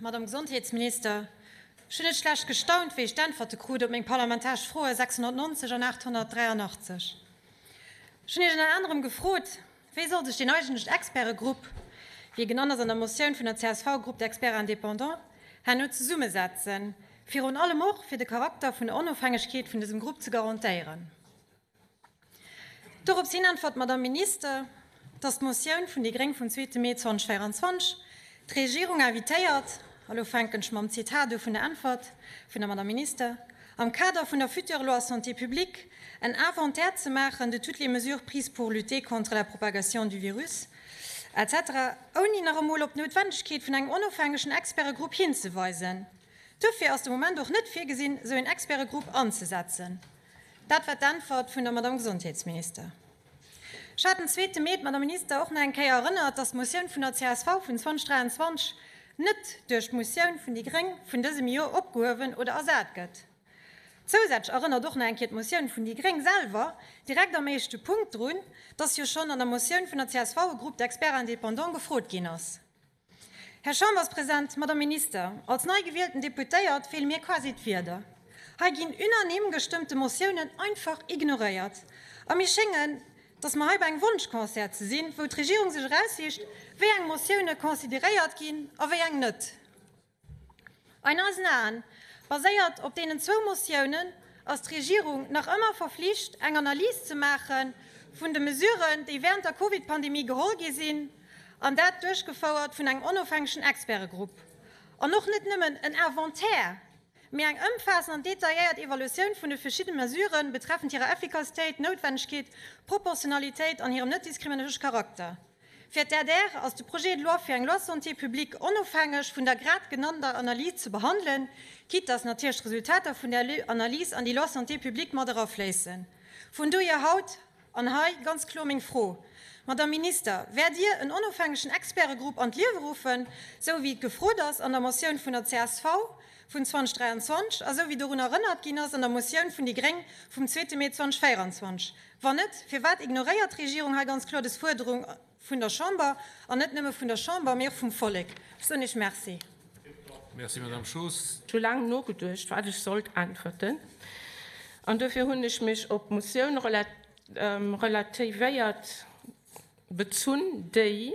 Madame Gesondheetsminister, ech hunn net schlecht gestaunt, wéi ech d'Äntwerte krut op meng parlamentaresch Froe 690 an 883. Ech hunn Iech ënner anerem gefrot, Wéi soll sech deen eigentlechen Expertegrupp, wéi e genannt ass an der Motioun vun der csv, Groupe d'experts indépendants, herno zesummesetzen, virun allem och fir de Charakter vun der Onofhängegkeet vun dësem Grupp ze garantéieren? Dorops hin äntwert d'Madame Minister, dass d'Motioun vun déi gréng vum zweete Mee 2024 d'Regierung invitéiert, a lo fänken ech mam Zitat u vun der Äntwert vun der Madame Minister, am Kader vun der future loi santé publique en Inventaire ze maachen de toutes les mesures prises pour lutter contre la propagation du virus, etc. Ouni nach emol op d'Noutwendegkeet vun engem onofhängegen Expertegrupp hinzeweisen. Duerfir ass de Moment och net virgesinn, esou een Expertegrupp anzesetzen. Dat war d'Äntwert vun der Madame Gesondheetsminister. Ech hat den zweete Mee d'Madame Minister och nach eng Kéier erënnert, dass d'Motioun vun der csv vun 2023 net duerch d'Motioun vun déi gréng vun dësem Joer opgehuewen oder ersat gëtt. Zousätzlech erënnert och nach eng Kéier d'Motioun vun déi gréng selwer direkt am éischte Punkt drun, dass jo schonn an der Motioun vun der csv e Groupe d'experts indépendants gefrot ginn ass. Här Chamberspresident, Madame Minister, als nei gewielten Deputéiert feele mir quasi d'Wierder. Hei ginn unanime gestëmmte Motiounen einfach ignoréiert. A mir schéngen, dass mer hei bei engem Wonschconcert ze sinn, wou d'Regierung sech eraussicht, wéi eng Motioune consideréiert ginn a wéi eng net. An eisen Aen, baséiert op deenen zwou Motiounen, ass d'Regierung nach ëmmer verflicht, eng Analys ze maache vun de Mesuren, déi während der Covid-Pandemie geholl gi sinn, an dat duerchgefouert vun engem onofhängegen Expertegrupp. An och net nëmmen en Inventaire, mee eng ëmfaassend an detailléiert Evaluatioun vun de verschiddene Mesuren betreffend hirer Effikassitéit, Noutwennegkeet, Proportionalitéit an hirem net diskriminatoresche Charakter. Fir d'ADR ass de Projet de loi fir eng Loi santé publique onofhängeg vun der grad genannter Analys ze behandelen, quitte dass natierlech d'Resultater vun där Analys an déi Loi santé publique mat erafléissen. Vun dohier haut an hei ganz kloer meng Fro, Madame Minister, Wäert Dir en onofhängegen Expertegrupp an d'Liewe ruffen, sou wéi et gefrot ass an der Motioun vun der csv vun 2023 a sou wéi dorun erënnert ginn ass an der Motioun vun déi gréng vum zweete Mee 2024? Wann net, firwat ignoréiert d'Regierung hei ganz kloer des Fuerderung vun der Chamber, an net nëmme vun der Chamber, mee och vum Vollek? Ech soen Iech Merci. Merci, Madame Schoos. Ech hu laang nogeduecht, wat ech sollt äntwerten, an dofir hunn ech mech op d'Motioun relativéiert bezunn, déi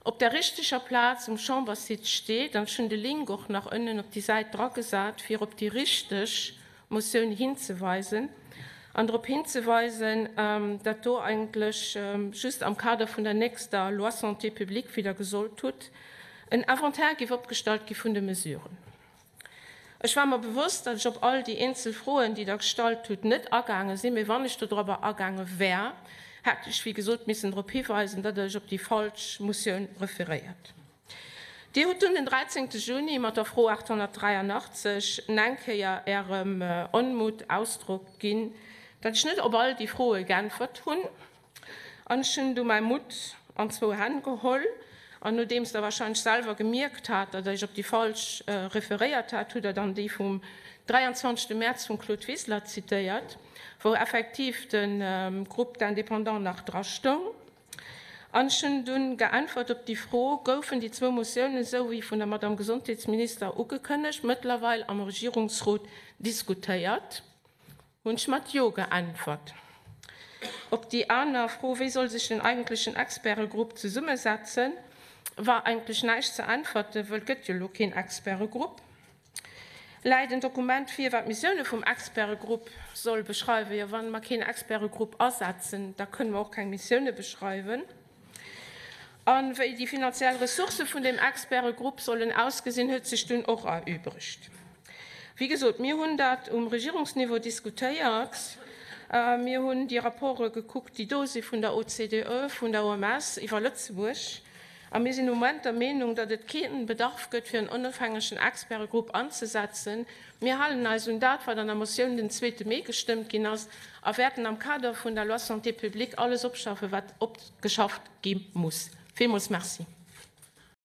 op der richteger Plaz um Chambersite steet, an ech hunn de Link och nach ënnen op déi Säit dragesat, fir op déi richteg Motioun hinzeweisen an drop hinzeweisen, datt do eigentlech just am Kader vun der nächster Loi Santé publique, wéi Der gesot hutt, en Inventaire géif opgestallt gi vun de Mesuren. Ech war mer bewosst, datt ech op all déi eenzel Froen, déi Der gestallt hutt, net agaange sinn. Mee wann ech dodrobber agaange wär, hätt ech, wéi gesot, missen drop hiweisen, datt Der lech op déi falsch Motioun referéiert. Dir hutt dunn den 13. Juni mat der Fro 883 neng Kéier Ärem Onmut Ausdrock ginn, datt ech net op all déi Froe geäntwert hunn. An ech hunn du mäi Mutt an zwou Hänn geholl, an nodeems Der wahrscheinlech selwer gemierkt hat, datt Der Iech op déi falsch referéiert hat, hutt Der dann déi vum 23. Mäerz vum Claude Wiseler zitéiert, wou effektiv de Groupe d'Indépendants nach drastoung. An ech hunn dunn geäntwert op déi Fro, Goufen déi zwou Motiounen, esou wéi vun der Madame Gesondheetsminister ugekënnegt, mëttlerweil am Regierungsrot diskutéiert? Hunn ech mat Jo geäntwert. Op déi aner Fro, wéi soll sech den eigentlechen Expertegrupp zesummesetzen, war eigentlech näischt ze äntwerten, wëll et gëtt jo elo keen Expertegrupp. Läit en Dokument vir, wat d'Missioune vum Expertegrupp soll beschreiwen? Jo, wa mer keen Expertegrupp asetzen, da kënne mer och keng Missioune beschreiwen. A wéi déi finanziell Ressourcë vun deem Expertegrupp sollen ausgesinn, huet sech dunn och erübregt. Wéi gesot, mir hunn dat um Regierungsniveau diskutéiert. Mir hunn déi Rapporte gekuckt, déi do si vun der OCDE, vun der OMS iwwer Lëtzebuerg. A mir sinn um Moment der Meenung, datt et kee Bedarf gëtt, fir en onofhängegen Expertegrupp anzesetzen. Mir halen eis un dat, wat an der Motioun den zweete Mee gestëmmt ginn ass, a wäerten am Kader vun der Loi Santé publique alles opschaffen, wat opgeschafft gi muss. Villmools Merci.